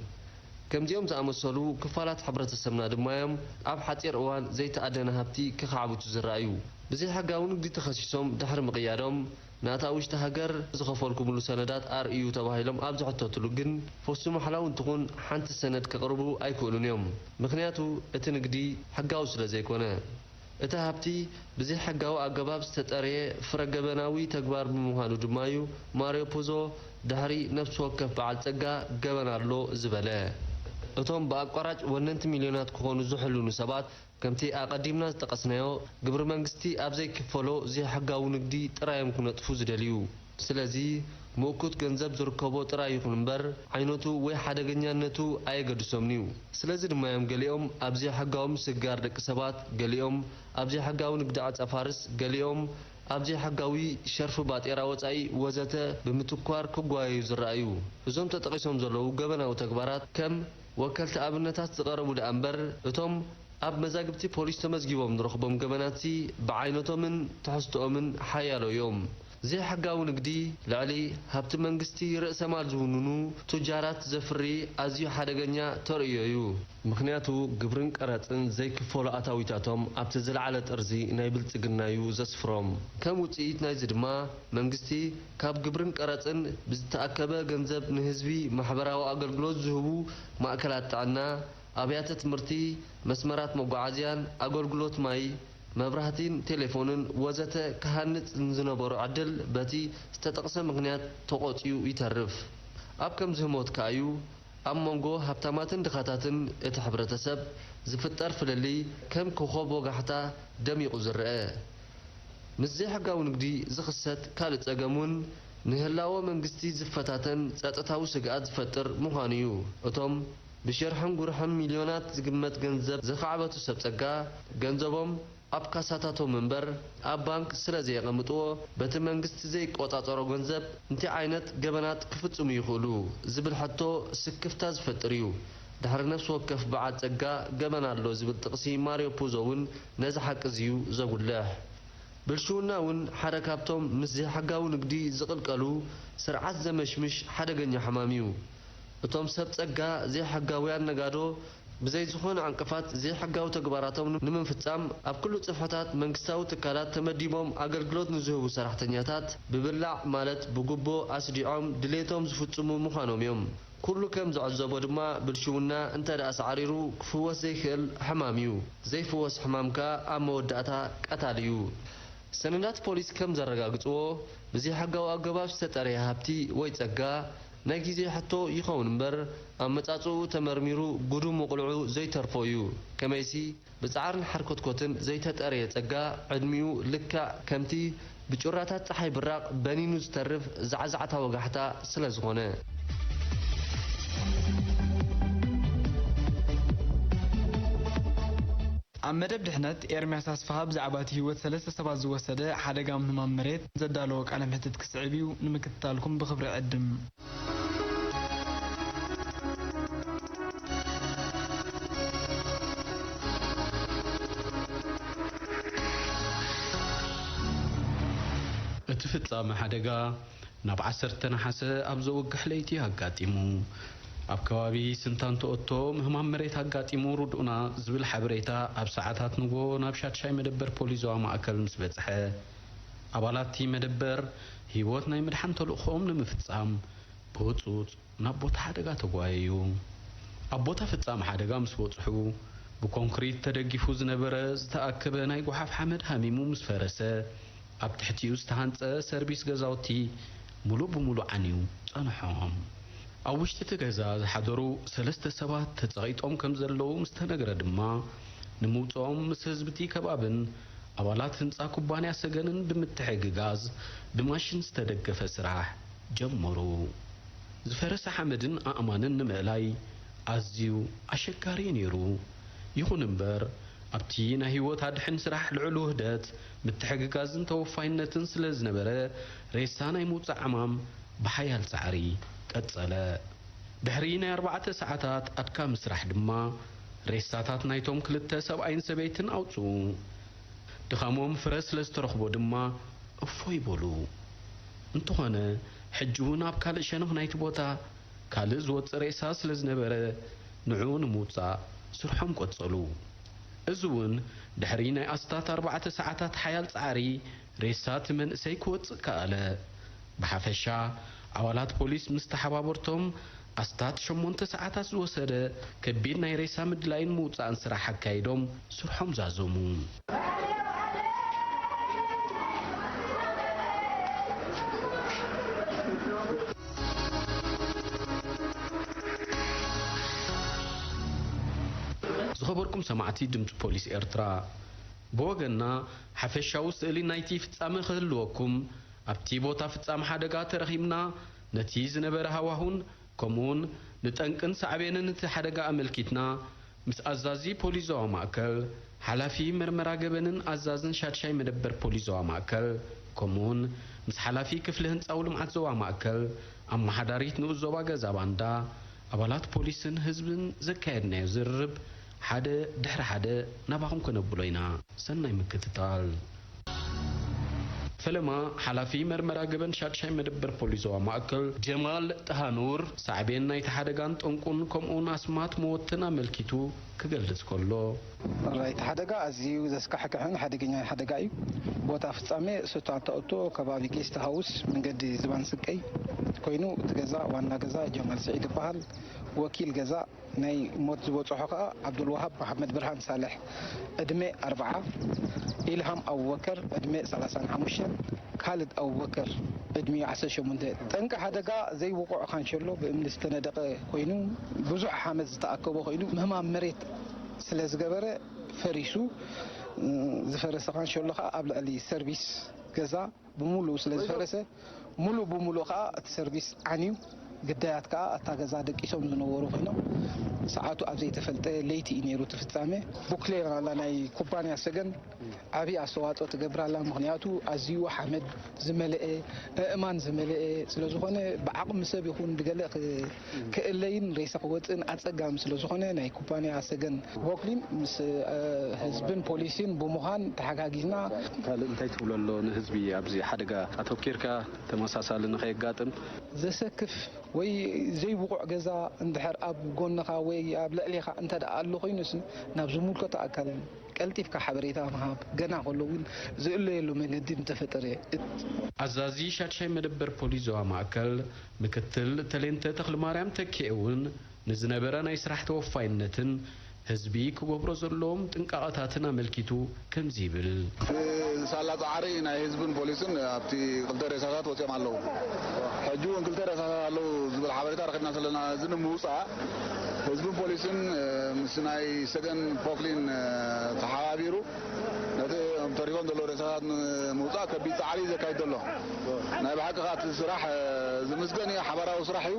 ከምዚኦም ዝኣመሰሉ ክፋላት ሕብረተሰብና ድማ እዮም ኣብ ሓጺር እዋን ዘይተኣደነ ሃብቲ ክኻዕብቱ ዝረኣዩ። ብዘይሕጋዊ ንግዲ ተኸሲሶም ድሕሪ ምቕያዶም፣ ነቲ ኣብ ውሽጢ ሃገር ዝኸፈልኩምሉ ሰነዳት ኣርእዩ ተባሂሎም ኣብ ዝሕተትሉ ግን፣ ፈሱም ኣሕላዊ እንትኹን ሓንቲ ሰነድ ከቕርቡ ኣይክእሉን እዮም። ምኽንያቱ፣ እቲ ንግዲ ሕጋዊ ስለ ዘይኮነ። እቲ ሃብቲ ብዘይሕጋዊ ኣገባብ ዝተጠርየ ፍረ ገበናዊ ተግባር ብምዃኑ ድማ እዩ ማርዮ ፑዞ ድሕሪ ነፍሲ ወከፍ በዓል ጸጋ ገበን ኣሎ ዝበለ። እቶም ብኣቋራጭ ወነንቲ ሚልዮናት ክኾኑ ዝሕልኑ ሰባት፣ ከምቲ ኣቐዲምና ዝጠቐስናዮ፣ ግብሪ መንግስቲ ኣብ ዘይክፈሎ ዘይሕጋዊ ንግዲ ጥራይ እዮም ክነጥፉ ዝደልዩ። ስለዚ፣ ምእኩት ገንዘብ ዝርከቦ ጥራይ ይኹን እምበር፣ ዓይነቱ ወይ ሓደገኛነቱ ኣየገድሶምን እዩ። ስለዚ ድማ እዮም ገሊኦም ኣብ ዘይሕጋዊ ምስግጋር ደቂ ሰባት፣ ገሊኦም ኣብ ዘይሕጋዊ ንግዲ ዓጻ ፋርስ፣ ገሊኦም ኣብ ዘይሕጋዊ ሸርፊ ባጤራ ወጻኢ ወዘተ ብምትኳር ክጓየዩ ዝረኣዩ። እዞም ተጠቒሶም ዘለዉ ገበናዊ ተግባራት ከም ወከልቲ ኣብነታት ዝቐረቡ ደኣ እምበር፣ እቶም ኣብ መዛግብቲ ፖሊስ ተመዝጊቦም ንረኽቦም ገበናትሲ ብዓይነቶምን ትሕዝቶኦምን ሓያሎ እዮም። ዘይሕጋዊ ንግዲ ልዕሊ ሃብቲ መንግስቲ ርእሰ ማል ዝውንኑ ቱጃራት ዘፍሪ ኣዝዩ ሓደገኛ ተርእዮ እዩ። ምኽንያቱ ግብርን ቀረጽን ዘይክፈሉ ኣታዊታቶም ኣብቲ ዝለዓለ ጥርዚ ናይ ብልጽግና እዩ ዘስፍሮም። ከም ውጽኢት ናይዚ ድማ መንግስቲ ካብ ግብርን ቀረጽን ብዝተኣከበ ገንዘብ ንህዝቢ ማሕበራዊ ኣገልግሎት ዝህቡ ማእከላት ጥዕና፣ ኣብያተ ትምህርቲ፣ መስመራት መጓዓዝያን ኣገልግሎት ማይ፣ መብራህቲን ቴሌፎንን ወዘተ ክሃንጽ ንዝነበሮ ዕድል በቲ ዝተጠቕሰ ምኽንያት ተቖጽዩ ይተርፍ። ኣብ ከምዚ ህሞት ከኣ እዩ ኣብ መንጎ ሃብታማትን ድኻታትን እቲ ሕብረተሰብ ዝፍጠር ፍልልይ ከም ኮኾብ ወጋሕታ ደሚቑ ዝረአ። ምስ ዘይሕጋዊ ንግዲ ዝኽሰት ካልእ ጸገም እውን ንህላወ መንግስቲ ዝፈታተን ጸጥታዊ ስግኣት ዝፈጥር ምዃኑ እዩ። እቶም ብሽርሕን ጉርሕን ሚልዮናት ዝግመት ገንዘብ ዘኻዕበቱ ሰብ ጸጋ፣ ገንዘቦም ኣብ ካሳታቶም እምበር ኣብ ባንክ ስለ ዘየቐምጥዎ፣ በቲ መንግስቲ ዘይቆጻጸሮ ገንዘብ እንታይ ዓይነት ገበናት ክፍጽሙ ይኽእሉ ዝብል ሕቶ ስክፍታ ዝፈጥር እዩ። ድሕሪ ነፍሲ ወከፍ በዓል ጸጋ ገበን ኣሎ ዝብል ጥቕሲ ማርዮ ፑዞ እውን ነዚ ሓቂ እዚ እዩ ዘጉልሕ። ብልሽውና እውን ሓደ ካብቶም ምስ ዘይሕጋዊ ንግዲ ዝቕልቀሉ ስርዓት ዘመሽምሽ ሓደገኛ ሕማም እዩ። እቶም ሰብ ጸጋ ዘይሕጋውያን ነጋዶ ብዘይ ዝኾነ ዕንቅፋት ዘይሕጋዊ ተግባራቶም ንምፍጻም ኣብ ኩሉ ጽፍሕታት መንግስታዊ ትካላት ተመዲቦም ኣገልግሎት ንዝህቡ ሰራሕተኛታት ብብላዕ ማለት ብጉቦ ኣስዲዖም ድሌቶም ዝፍጽሙ ምዃኖም እዮም። ኩሉ ከም ዝዕዘቦ ድማ ብልሽውና እንተ ደኣ ሳዕሪሩ ክፍወስ ዘይክእል ሕማም እዩ። ዘይፍወስ ሕማም ከኣ ኣብ መወዳእታ ቀታሊ እዩ። ሰነዳት ፖሊስ ከም ዘረጋግጽዎ፣ ብዘይሕጋዊ ኣገባብ ዝተጠርየ ሃብቲ ወይ ጸጋ ናይ ግዜ ሕቶ ይኸውን እምበር፣ ኣመጻጽኡ ተመርሚሩ ግዱም ምቕልዑ ዘይተርፎ እዩ። ከመይሲ፣ ብጻዕርን ሓርኮትኮትን ዘይተጠርየ ጸጋ፣ ዕድሚኡ ልክዕ ከምቲ ብጩራታት ጸሓይ ብራቕ በኒኑ ዝተርፍ ዛዕዛዕታ ወጋሕታ ስለ ዝኾነ። ኣብ መደብ ድሕነት፣ ኤርምያስ ኣስፍሃ ብዛዕባ እቲ ህይወት ሰለስተ ሰባት ዝወሰደ ሓደጋ ምህማም መሬት ዘዳለዎ ቃለ መሕትት ክስዕብ እዩ፣ ንምክትታልኩም ብኽብሪ ዕድም። እቲ ፍጻመ ሓደጋ ናብ ዓሰርተ ነሓሰ ኣብ ዘወግሕ ለይቲ ኣጋጢሙ። ኣብ ከባቢ ስንታንቶኦቶ ምህማም መሬት ኣጋጢሙ ርድኡና ዝብል ሓበሬታ ኣብ ሰዓታት ንግሆ ናብ ሻድሻይ መደበር ፖሊስ ዞባ ማእከል ምስ በጽሐ፣ ኣባላት እቲ መደበር ህይወት ናይ ምድሓን ተልእኾኦም ንምፍጻም ብህጹጽ ናብ ቦታ ሓደጋ ተጓየዩ። ኣብ ቦታ ፍጻመ ሓደጋ ምስ በጽሑ፣ ብኮንክሪት ተደጊፉ ዝነበረ ዝተኣከበ ናይ ጓሓፍ ሓመድ ሃሚሙ ምስ ፈረሰ፣ ኣብ ትሕቲኡ ዝተሃንጸ ሰርቪስ ገዛውቲ ምሉእ ብምሉእ ዓንዩ ጸንሖም። ኣብ ውሽጢ እቲ ገዛ ዝሓደሩ ሰለስተ ሰባት ተጸቒጦም ከም ዘለዉ ምስ ተነግረ ድማ፣ ንምውጽኦም ምስ ህዝቢ እቲ ከባብን ኣባላት ህንጻ ኩባንያ ሰገንን ብምትሕግጋዝ ብማሽን ዝተደገፈ ስራሕ ጀመሩ። ዝፈረሰ ሓመድን ኣእማንን ንምእላይ ኣዝዩ ኣሸጋሪ እዩ ነይሩ። ይኹን እምበር፣ ኣብቲ ናይ ህይወት ኣድሕን ስራሕ ልዑል ውህደት፣ ምትሕግጋዝን ተወፋይነትን ስለ ዝነበረ፣ ሬሳ ናይ ምውጻእ ዕማም ብሓያል ጻዕሪ ቀጸለ። ድሕሪ ናይ ኣርባዕተ ሰዓታት ኣድካሚ ስራሕ ድማ፣ ሬሳታት ናይቶም ክልተ ሰብኣይን ሰበይትን ኣውጽኡ። ድኻሞም ፍረ ስለ ዝተረኽቦ ድማ እፎይ በሉ። እንተኾነ፣ ሕጂ እውን ኣብ ካልእ ሸነኽ ናይቲ ቦታ ካልእ ዝወጽእ ሬሳ ስለ ዝነበረ፣ ንዕኡ ንምውጻእ ስርሖም ቀጸሉ። እዚ እውን ድሕሪ ናይ ኣስታት ኣርባዕተ ሰዓታት ሓያል ጻዕሪ፣ ሬሳ እቲ መንእሰይ ክወጽእ ከኣለ። ብሓፈሻ፣ ኣባላት ፖሊስ ምስ ተሓባበርቶም ኣስታት ሸሞንተ ሰዓታት ዝወሰደ ከቢድ ናይ ሬሳ ምድላይን ምውጻእን ስራሕ ኣካይዶም ስርሖም ዛዘሙ። ዝኸበርኩም ሰማዕቲ ድምፂ ፖሊስ ኤርትራ፣ ብወገንና ሓፈሻዊ ስእሊ ናይቲ ፍጻመ ክህልወኩም፣ ኣብቲ ቦታ ፍጻመ ሓደጋ ተረኺብና፣ ነቲ ዝነበረ ሃዋሁን ከምኡውን ንጠንቅን ሳዕቤንን እቲ ሓደጋ ኣመልኪትና፣ ምስ ኣዛዚ ፖሊስ ዞባ ማእከል፣ ሓላፊ መርመራ ገበንን ኣዛዝን ሻድሻይ መደበር ፖሊስ ዞባ ማእከል፣ ከምኡውን ምስ ሓላፊ ክፍሊ ህንጻዊ ልምዓት ዞባ ማእከል፣ ኣመሓዳሪት ንኡስ ዞባ ገዛ ባንዳ፣ ኣባላት ፖሊስን ህዝብን ዘካየድናዮ ዝርርብ ሓደ ድሕሪ ሓደ ናባኹም ከነብሎ ኢና። ሰናይ ምክትታል። ፈለማ ሓላፊ መርመራ ገበን ሻድሻይ መደበር ፖሊስ ዞባ ማእከል ጀማል ጣሃኑር ሳዕቤን ናይቲ ሓደጋን ጠንቁን ከምኡውን ኣስማት መወትን ኣመልኪቱ ክገልጽ ከሎ። ራይት ሓደጋ ኣዝዩ ዘስካሕክሕን ሓደገኛን ሓደጋ እዩ። ቦታ ፍጻሜ ሱታን ተኦቶ ከባቢ ጌስት ሃውስ መንገዲ ዝባን ስቀይ ኮይኑ፣ እቲ ገዛ ዋና ገዛ ጀማል ስዒድ ይበሃል። ወኪል ገዛ ናይ ሞት ዝበጽሖ ከኣ ዓብዱልዋሃብ መሓመድ ብርሃን ሳልሕ ዕድመ ኣርብዓ፣ ኢልሃም ኣቡበከር ዕድመ ሰላሳን ሓሙሽተን፣ ካልድ ኣቡበከር ዕድሚኡ ዓሰርተ ሸሞንተ። ጠንቂ ሓደጋ ዘይውቑዕ ካንሸሎ ብእምኒ ዝተነደቐ ኮይኑ፣ ብዙሕ ሓመድ ዝተኣከቦ ኮይኑ፣ ምህማም መሬት ስለ ዝገበረ ፈሪሱ። ዝፈረሰ ካንሸሎ ከኣ ኣብ ልዕሊ ሰርቪስ ገዛ ብምሉኡ ስለ ዝፈረሰ፣ ሙሉእ ብምሉእ ከኣ እቲ ሰርቪስ ዓንዩ፣ ግዳያት ከኣ ኣብታ ገዛ ደቂሶም ዝነበሩ ኮይኖም፣ ሰዓቱ ኣብ ዘይተፈልጠ ለይቲ እዩ ነይሩ እቲ ፍጻመ። ቡክሌር ኣላ ናይ ኩባንያ ሰገን ዓብዪ ኣስተዋጽኦ ትገብር ኣላ። ምኽንያቱ ኣዝዩ ሓመድ ዝመልአ፣ ኣእማን ዝመልአ ስለ ዝኾነ፣ ብዓቕሚ ሰብ ይኹን ብገለ ክ-፣ ክእለይን ሬሳ ክወጽእን ኣጸጋሚ ስለ ዝኾነ፣ ናይ ኩባንያ ሰገን ፎክሊን ምስ፣ እ፣ ህዝብን ፖሊስን ብምዃን ተሓጋጊዝና። ካልእ እንታይ ትብሎ ኣሎ ንህዝቢ ኣብዚ ሓደጋ ኣተኪርካ ተመሳሳሊ ንኸየጋጥም? ዘሰክፍ ወይ ዘይብቑዕ ገዛ እንድሕር ኣብ ጎንኻ ወይ ኣብ ልዕሌኻ እንተ ደኣ ኣሎ ኮይኑስ፣ ናብ ዝምልከቶ ኣካል ቀልጢፍካ ሓበሬታ ምሃብ፣ ገና ከሎ እውን ዝእለየሉ መገዲ እንተፈጠረ። ኣዛዚ ሻድሻይ መደበር ፖሊስ ዞባ ማእከል ምክትል ተሌንተ ተኽለማርያም ተኪኤ እውን ንዝነበረ ናይ ስራሕ ተወፋይነትን ህዝቢ ክገብሮ ዘለዎም ጥንቃቐታትን ኣመልኪቱ ከምዚ ይብል። ሳላ ጻዕሪ ናይ ህዝብን ፖሊስን ኣብቲ ክልተ ሬሳታት ወጺኦም ኣለዉ። ሕጂ እውን ክልተ ሬሳታት ኣለዉ ዝብል ሓበሬታ ረኺብና ዘለና። እዚ ንምውጻእ ህዝብን ፖሊስን፣ እ፣ ምስ ናይ ሰገን ፖክሊን፣ እ፣ ተሓባቢሩ ነቲ ተሪፎም ዘለዉ ሬሳታት ንምውጻእ ከቢድ ጻዕሪ እዩ ዘካይድ ዘሎ። ናይ ብሓቂ ከኣ እቲ ስራሕ፣ እ፣ ዝምስገን እዩ። ሓባራዊ ስራሕ እዩ።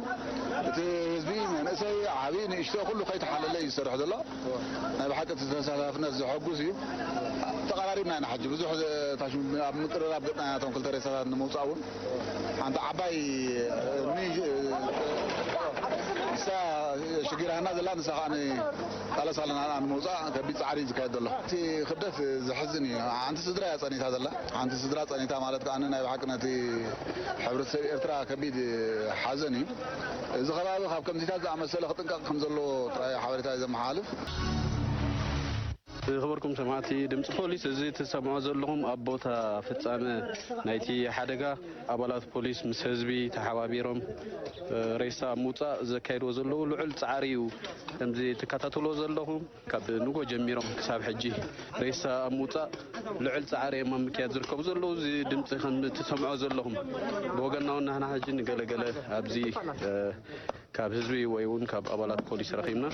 እቲ ህዝቢ መንእሰይ፣ ዓቢ፣ ንእሽቶ ኩሉ ከይተሓለለ እዩ ዝሰርሕ ዘሎ። ናይ ብሓቂ እቲ ተሳታፍነት ዘሐጉስ እዩ። ተቐራሪብና ኢና ሕጂ። ብዙሕ ዘ-፣ ታሽ-፣ ኣብ ምቅርራብ ገጽና ኢና እቶም ክልተ ሬሳታት ንምውጻእ እውን። ሓንቲ ዓባይ እምኒ፣ ንሳ ሽጊራና ዘላ፣ ንሳ ከኣ ቃለስ ኣለና ንምውጻእ ከቢድ ጻዕሪ እዩ ዝካየድ ዘሎ። እቲ ክብደት ዘሕዝን እዩ። ሓንቲ ስድራ እያ ጸኒታ ዘላ። ሓንቲ ስድራ ጸኒታ ማለት ከኣ ናይ ብሓቂ ነቲ ሕብረተሰብ ኤርትራ ከቢድ ሓዘን እዩ። እዚ ከባቢ ካብ ከምዚታት ዝኣመሰለ ክጥንቀቕ ከም ዘለዎ ጥራይ ሓበሬታ እዩ ዘመሓላልፍ። ዝኸበርኩም ሰማዕቲ ድምፂ ፖሊስ፣ እዚ ትሰምዖ ዘለኹም ኣብ ቦታ ፍጻመ ናይቲ ሓደጋ ኣባላት ፖሊስ ምስ ህዝቢ ተሓባቢሮም፣ እ፣ ሬሳ ኣብ ምውጻእ ዘካይድዎ ዘለዉ ልዑል ጻዕሪ እዩ። ከምዚ ትከታተልዎ ዘለኹም ካብ ንጎ ጀሚሮም ክሳብ ሕጂ ሬሳ ኣብ ምውጻእ ልዑል ጻዕሪ እዮም ኣብ ምክያድ ዝርከቡ ዘለዉ። እዚ ድምፂ ከም ትሰምዖ ዘለኹም ብወገንና እውን ናህና ሕጂ ንገለገለ ኣብዚ፣ እ፣ ካብ ህዝቢ ወይ እውን ካብ ኣባላት ፖሊስ ረኺብና፣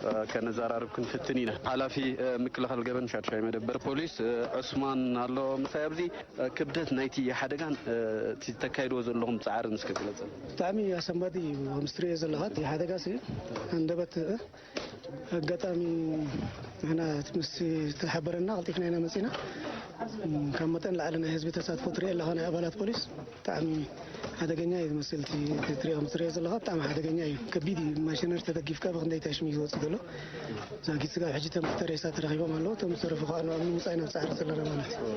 እ፣ ከነዘራርብ ክንፍትን ኢና። ሓላፊ፣ እ፣ ምክልኻል ገበን ሻድሻይ መደበር ፖሊስ፣ እ፣ ዑስማን ኣሎ ምሳይ ኣብዚ። እ፣ ክብደት ናይቲ ሓደጋን፣ እ፣ እቲ ተካይድዎ ዘለኹም ጻዕርን እስከ ግለጽ። ብጣዕሚ ኣሰንባዲ እዩ። ከምዚ ትርእዮ ዘለኻ እቲ ሓደጋ ሲ፣ ሃንደበት፣ እ፣ ኣጋጣሚ ንሕና ምስ ተሓበረና ቀልጢፍና ኢና መጺና። እም፣ ካብ መጠን ላዕሊ ናይ ህዝቢ ተሳትፎ ትርኢ ኣለኻ፣ ናይ ኣባላት ፖሊስ። ብጣዕሚ ሓደገኛ እዩ ዝመስል። እቲ ትሪኦ፣ ከም ትሪኦ ዘለኻ ብጣዕሚ ሓደገኛ እዩ። ከቢድ እዩ። ማሽነሪ ተደጊፍካ ብክንደይ ታሽሚ እዩ ዝወፅእ ዘሎ። ዛጊት ስጋብ ሕጂ እቶም ክልተ ሬሳ ተረኺቦም ኣለዉ። እቶም ዝተረፉ ከዓ ናብ ምውፃእ ኢና ንፃዕር ዘለና ማለት እዩ።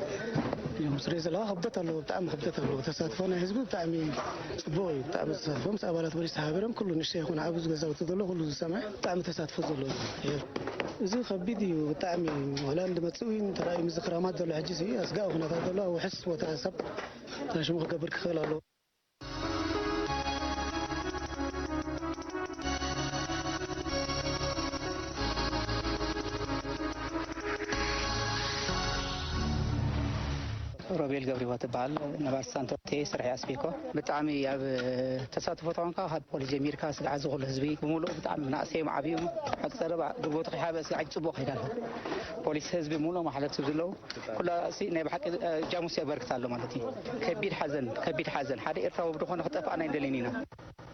እዮም ትሪኦ ዘለኻ ክብደት ኣለዎ፣ ብጣዕሚ ክብደት ኣለዎ። ተሳትፎ ናይ ህዝቢ ብጣዕሚ ፅቡቕ እዩ። ብጣዕሚ ተሳትፎ ምስ ኣባላት ፖሊስ ተሓቢሮም ኩሉ ንእሽተይ ይኹን ዓብዪ ገዛውቲ ዘሎ ኩሉ ዝሰምዐ ብጣዕሚ ተሳትፎ ዘለዎ እዩ። እዚ ከቢድ እዩ ብጣዕሚ። ዋላ እንድመፅኡ እዩ እንተራእዩ ምዝኽራማት ዘሎ ሕጂ ሲ ኣስጋኢ ኩነታት ዘሎ ኣብ ውሕስ ቦታ ሰብ ታሽሙ ክገብር ክኽእል ኣለዎ። ሮቤል ገብረ ህይወት እበሃል። ነባር ሳንቶቴ ስራሕ ኣስቤኮ። ብጣዕሚ ኣብ ተሳትፎ ተኾንካ ካብ ፖሊስ ጀሚርካ ስጋዕ እዚ ኩሉ ህዝቢ ብምሉእ ብጣዕሚ ናእሰዮም ዓብዩ ሕጂ ጸረባ ጉልበቱ ከይሃበ ስጋዕ ጽቡቕ ከይዳለ ፖሊስ ህዝቢ ምሉእ ማሕለት ሰብ ዘለዉ ኩላ ሲ ናይ ብሓቂ እ፣ ጃሙስ የበርክት ኣሎ ማለት እዩ። ከቢድ ሓዘን፣ ከቢድ ሓዘን። ሓደ ኤርትራዊ ብድኾነ ክጠፍኣና ኣይንደልን ኢና።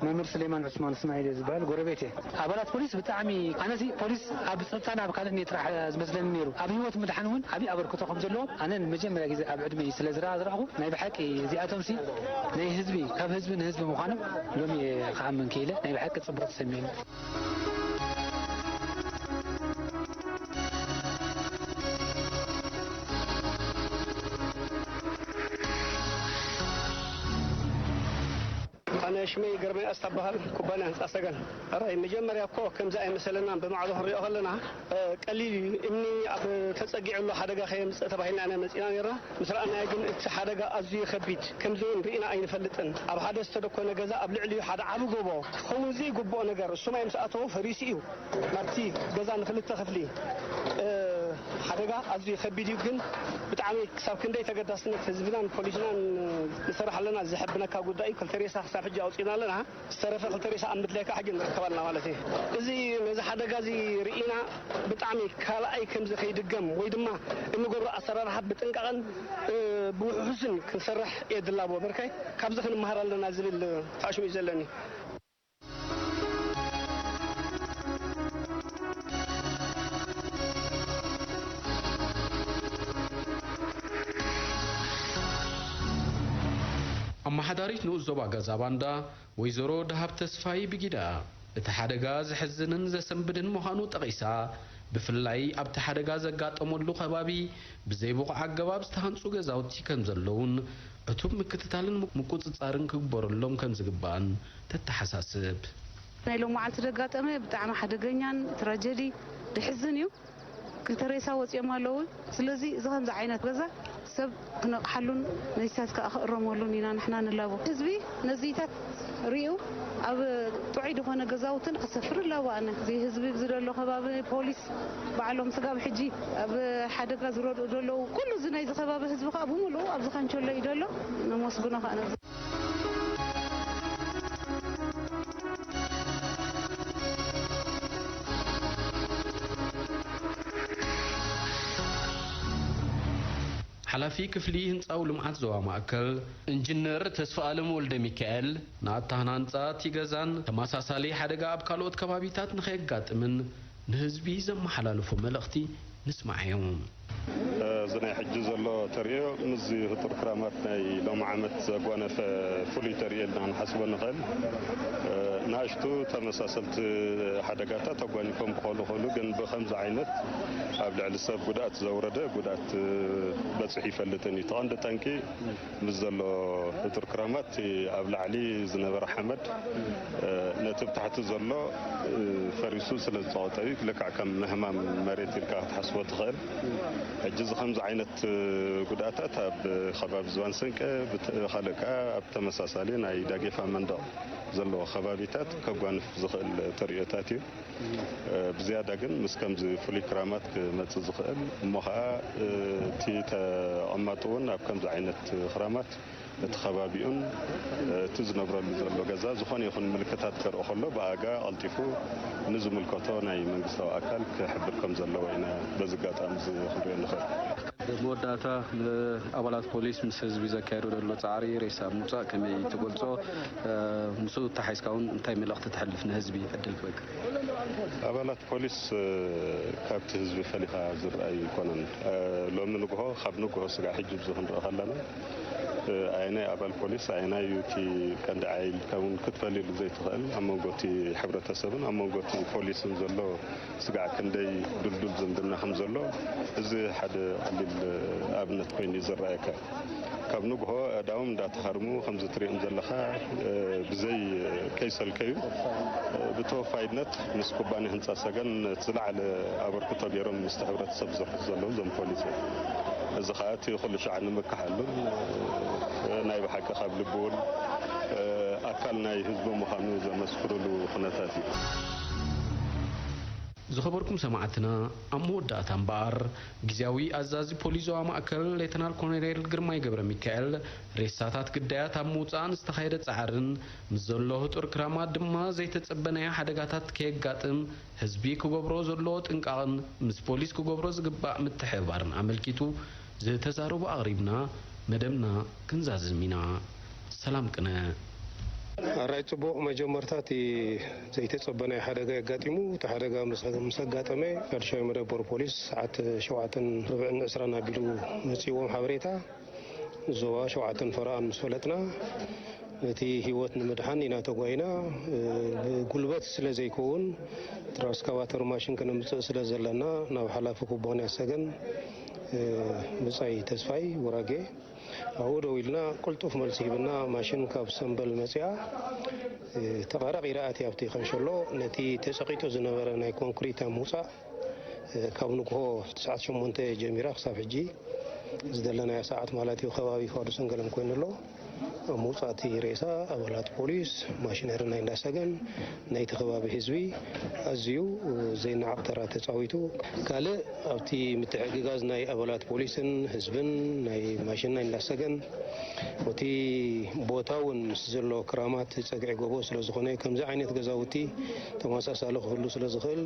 መምህር ስሌማን ዑስማን እስማኤል እየ ዝበሃል፣ ጎረቤት እየ። ኣባላት ፖሊስ ብጣዕሚ፣ ኣነሲ ፖሊስ ኣብ ጸጥታን ኣብ ካልእን እየ ጥራሕ ዝመስለኒ ነይሩ። ኣብ ህይወት ምድሓን እውን ዓብዪ ኣበርክቶ ከም ዘለዎም ኣነ ንመጀመርያ ግዜ ኣብ ዕድመይ ስለ ዝረኣ ዝረኣኹ፣ ናይ ብሓቂ እዚኣቶምሲ ናይ ህዝቢ፣ ካብ ህዝቢ ንህዝቢ ምዃኖም ሎሚ እየ ክኣምን ክኢለ። ናይ ብሓቂ ጽቡቕ ተሰሚዑኒ። ሽመይ ግርማይ ኣስታ በሃል፣ ኩባንያ ህንፃ ሰገን። ኣራይ መጀመርያ እኮ ከምዚ ኣይመሰለናን። ብማዕዶ ክንሪኦ ከለና ቀሊል እዩ። እምኒ ኣብ ተጸጊዑ ኣሎ ሓደጋ ከየምጽእ ተባሂልና ኢና መጺና ነርና። ምስ ረኣናዮ ግን እቲ ሓደጋ ኣዝዩ ከቢድ ከምዚ እውን ርኢና ኣይንፈልጥን። ኣብ ሓደ ዝተደኮነ ገዛ ኣብ ልዕሊኡ ሓደ ዓቢ ጎቦ ክኸውን ዘይግብኦ ነገር እሱ ማይ ምስ ኣተዎ ፈሪሱ እዩ ናብቲ ገዛ ንክልተ ክፍሊ ሓደጋ ኣዝዩ ከቢድ እዩ። ግን ብጣዕሚ ክሳብ ክንደይ ተገዳስነት ህዝብናን ፖሊስናን ንሰርሕ ኣለና። ዘሕብነካ ጉዳይ እዩ። ክልተ ሬሳ ክሳብ ሕጂ ኣውፂና ኣለና። ዝተረፈ ክልተ ሬሳ ኣብ ምድላይ ከዓ ሕጂ ንርከብ ኣለና ማለት እዩ። እዚ ነዚ ሓደጋ እዚ ርኢና ብጣዕሚ ካልኣይ ከምዚ ከይድገም ወይ ድማ እንገብሮ ኣሰራርሓ ብጥንቃቐን ብውሕስን ክንሰርሕ የድላቦ በርካይ ካብዚ ክንመሃር ኣለና ዝብል ተኣሽሙ እዩ ዘለኒ። ኣመሓዳሪት ንኡስ ዞባ ገዛ ባንዳ ወይዘሮ ደሃብ ተስፋይ ብጊዳ፣ እቲ ሓደጋ ዘሕዝንን ዘሰንብድን ምዃኑ ጠቒሳ፣ ብፍላይ ኣብቲ ሓደጋ ዘጋጠመሉ ከባቢ ብዘይብቑዕ ኣገባብ ዝተሃንጹ ገዛውቲ ከም ዘለውን ዕቱብ ምክትታልን ምቁጽጻርን ክግበረሎም ከም ዝግባእን ተተሓሳስብ። ናይ ሎመዓልቲ ዘጋጠመ ብጣዕሚ ሓደገኛን ትራጀዲ ድሕዝን እዩ። ክልተ ሬሳ ወፂኦም ኣለዉ። ስለዚ እዚ ከምዚ ዓይነት ገዛ ሰብ ክነቕሓሉን ነዚታት ከዓ ክእረመሉን ኢና ንሕና ንላቦ። ህዝቢ ነዚታት ሪኡ ኣብ ጥዑይ ዝኾነ ገዛውትን ክሰፍር ይላቦ። ኣነ እዚ ህዝቢ ኣብዚ ዘሎ ከባቢ ፖሊስ ባዕሎም ስጋብ ሕጂ ኣብ ሓደጋ ዝረድኡ ዘለዉ ኩሉ እዚ ናይዚ ከባቢ ህዝቢ ከዓ ብምሉኡ ኣብዚ ካንቸሎ እዩ ዘሎ። ነመስግኖ ከዓ ነዚ ሓላፊ ክፍሊ ህንፃዊ ልምዓት ዞባ ማእከል ኢንጂነር ተስፋኣለም ወልደሚካኤል ንኣተሃናንፃ እቲ ገዛን ተመሳሳሊ ሓደጋ ኣብ ካልኦት ከባቢታት ንኸየጋጥምን ንህዝቢ ዘመሓላለፎ መልእኽቲ ንስማዓዮ። እዚ ናይ ሕጂ ዘሎ ተርእዮ ምስዚ ህጡር ክራማት ናይ ሎሚ ዓመት ዘጓነፈ ፍሉይ ተርእዮ ኢልና ክንሓስቦ ንኽእል። ንኣሽቱ ተመሳሰልቲ ሓደጋታት ኣጓኒፎም ክኾኑ ይኽእሉ፣ ግን ብኸምዚ ዓይነት ኣብ ልዕሊ ሰብ ጉድኣት ዘውረደ ጉድኣት በፂሑ ይፈልጥን እዩ። እቲ ቀንዲ ጠንቂ ምስ ዘሎ ህጡር ክራማት እቲ ኣብ ላዕሊ ዝነበረ ሓመድ ነቲ ብታሕቲ ዘሎ ፈሪሱ ስለ ዝፀቐጠ እዩ። ልክዕ ከም ምህማም መሬት ኢልካ ክትሓስቦ ትኽእል። ሕጂ እዚ ከምዚ ዓይነት ጉድኣታት ኣብ ከባቢ ዝባን ሰንቀ፣ ብት- ካልእ ከዓ ኣብ ተመሳሳሊ ናይ ዳጌፋ መንደቕ ዘለዎ ከባቢታት ከጓንፍ ዝኽእል ተርእዮታት እዩ። ብዝያዳ ግን ምስ ከምዚ ፍሉይ ክራማት ክመጽእ ዝኽእል እሞ ኸዓ እቲ ተቐማጡ እውን ኣብ ከምዚ ዓይነት ክራማት እቲ ከባቢኡን እቲ ዝነብረሉ ዘሎ ገዛ ዝኾነ ይኹን ምልክታት ከርኢ ከሎ ብኣጋ ቀልጢፉ ንዝምልከቶ ናይ መንግስታዊ ኣካል ክሕብር ከም ዘለዎ ኢና በዚ ኣጋጣሚ እዚ ክንሪኦ ንኽእል። መወዳእታ ንኣባላት ፖሊስ ምስ ህዝቢ ዘካየዶ ዘሎ ጻዕሪ ሬሳ ምውጻእ ከመይ ትገልጾ? ምስኡ ተሓይዝካ እውን እንታይ መልእኽቲ ተሕልፍ ንህዝቢ ዕድል ክበካ። ኣባላት ፖሊስ ካብቲ ህዝቢ ፈሊኻ ዝረኣይ ኣይኮነን። ሎሚ ንግሆ ካብ ንግሆ ስጋዕ ሕጂ ኣብዚ ክንርኢ ከለና ኣየናይ ኣባል ፖሊስ ኣየናይ እዩ እቲ ቀንዲ ዓይ ኢልካ እውን ክትፈልየሉ ዘይትኽእል ኣብ መንጎ እቲ ሕብረተሰብን ኣብ መንጎ እቲ ፖሊስን ዘሎ ስጋዕ ክንደይ ድልዱል ዝምድና ከም ዘሎ እዚ ሓደ ቀሊል ኣብነት ኮይኑ እዩ ዝረኣየካ። ካብ ንግሆ ኣእዳዎም እንዳተሃርሙ ከምዚ ትሪኦም ዘለኻ ብዘይ ከይሰልከዩ ብተወፋይነት ምስ ኩባንያ ህንፃ ሰገን እቲ ዝለዓለ ኣበርክቶ ገይሮም ምስቲ ሕብረተሰብ ዝሰርሑ ዘለዉ እዞም ፖሊስ እዮም። እዚ ከዓ እቲ ኩሉ ሻዕ ንምክሓሉን ናይ ብሓቂ ካብ ልቢ እውን ኣካል ናይ ህዝቢ ምዃኑ ዘመስክሩሉ ኩነታት እዩ። ዝኸበርኩም ሰማዕትና፣ ኣብ መወዳእታ እምበኣር፣ ግዝያዊ ኣዛዚ ፖሊስ ዞባ ማእከል ሌተናል ኮሎኔል ግርማይ ገብረሚካኤል፣ ሬሳታት ግዳያት ኣብ ምውጻእ ንዝተኻየደ ጻዕርን ምስ ዘሎ ህጡር ክራማት ድማ ዘይተጸበናዮ ሓደጋታት ከየጋጥም ህዝቢ ክገብሮ ዘለዎ ጥንቃቕን ምስ ፖሊስ ክገብሮ ዝግባእ ምትሕብባርን ኣመልኪቱ ዝተዛረቡ ኣቕሪብና መደብና ክንዛዝም ኢና። ሰላም ቅነ። ኣራይ ጽቡቕ መጀመርታ እቲ ዘይተጸበናዮ ሓደጋ የጋጢሙ። እቲ ሓደጋ ምስ ኣጋጠመ ሻድሻይ መደበር ፖሊስ ሰዓት ሸውዓተን ርብዕን ዕስራን ኣቢሉ መጺእዎም ሓበሬታ። ዞባ ሸውዓተን ፈረቓን ምስ ፈለጥና ነቲ ህይወት ንምድሓን ኢና ተጓይና። ብጉልበት ስለ ዘይከውን ትራስካቫተር ማሽን ከነምጽእ ስለ ዘለና ናብ ሓላፊ ኩባንያ ሰገን ብጻይ ተስፋይ ውራጌ ኣብኡ ደው ኢልና ቅልጡፍ መልሲ ሂብና። ማሽን ካብ ሰምበል መጺኣ ተቐራቒራ ኣትያ ኣብቲ ከንሸሎ። ነቲ ተጸቒጡ ዝነበረ ናይ ኮንክሪት ኣብ ምውጻእ ካብ ንግሆ ሰዓት ሸሞንተ ጀሚራ ክሳብ ሕጂ ዝደለናዮ ሰዓት ማለት እዩ ከባቢ ፋዱስን ገለን ኮይኑ ኣሎ። ኣብ ምውጻእ እቲ ሬሳ ኣባላት ፖሊስ፣ ማሽነሪ ናይ እንዳሰገን ናይቲ ከባቢ ህዝቢ ኣዝዩ ዘይነዓቕ ተራ ተጻዊቱ። ካልእ ኣብቲ ምትሕግጋዝ ናይ ኣባላት ፖሊስን ህዝብን ናይ ማሽን ናይ እንዳሰገን እቲ ቦታ እውን ምስ ዘሎ ክራማት ጸግዒ ጎቦ ስለ ዝኾነ ከምዚ ዓይነት ገዛውቲ ተመሳሳሊ ክህሉ ስለ ዝኽእል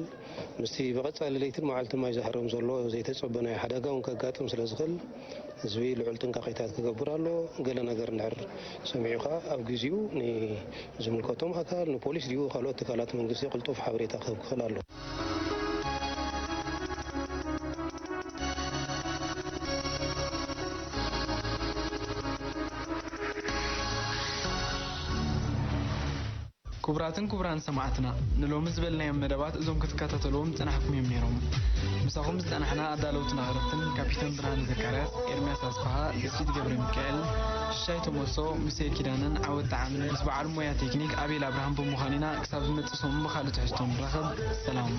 ምስቲ ብቐጻሊ ለይትን መዓልትን ማይ ዝሃርም ዘሎ ዘይተጸበናዮ ሓደጋ እውን ከጋጥም ስለ ዝኽእል ህዝቢ ልዑል ጥንቃቄታት ክገብር ኣሎ። ገለ ነገር እንድሕር ሰሚዑ ከኣ ኣብ ግዜኡ ንዝምልከቶም ኣካል ንፖሊስ ድዩ ካልኦት ትካላት መንግስቲ ቅልጡፍ ሓበሬታ ክህብ ክኽእል ኣሎ። ክቡራትን ክቡራን ሰማዕትና፣ ንሎሚ ዝበልናዮም መደባት እዞም ክትከታተልዎም ዝጸናሕኩም እዮም ነይሮም። ምሳኹም ዝጸናሕና ኣዳለውትን ኣቕረብትን ካፒተን ብርሃነ ዘካርያስ፣ ኤርምያስ ኣስፍሃ፣ ደሲት ገብረ ሚካኤል፣ ሽሻይ ተመሶ፣ ሙሴ ኪዳነን ዓወት ጣዕምን ምስ በዓል ሞያ ቴክኒክ ኣቤል ኣብርሃም ብምዃን ኢና። ክሳብ ዝመጽእ ሰሙን ብኻልእ ትሕዝቶ ንራኸብ። ሰላም።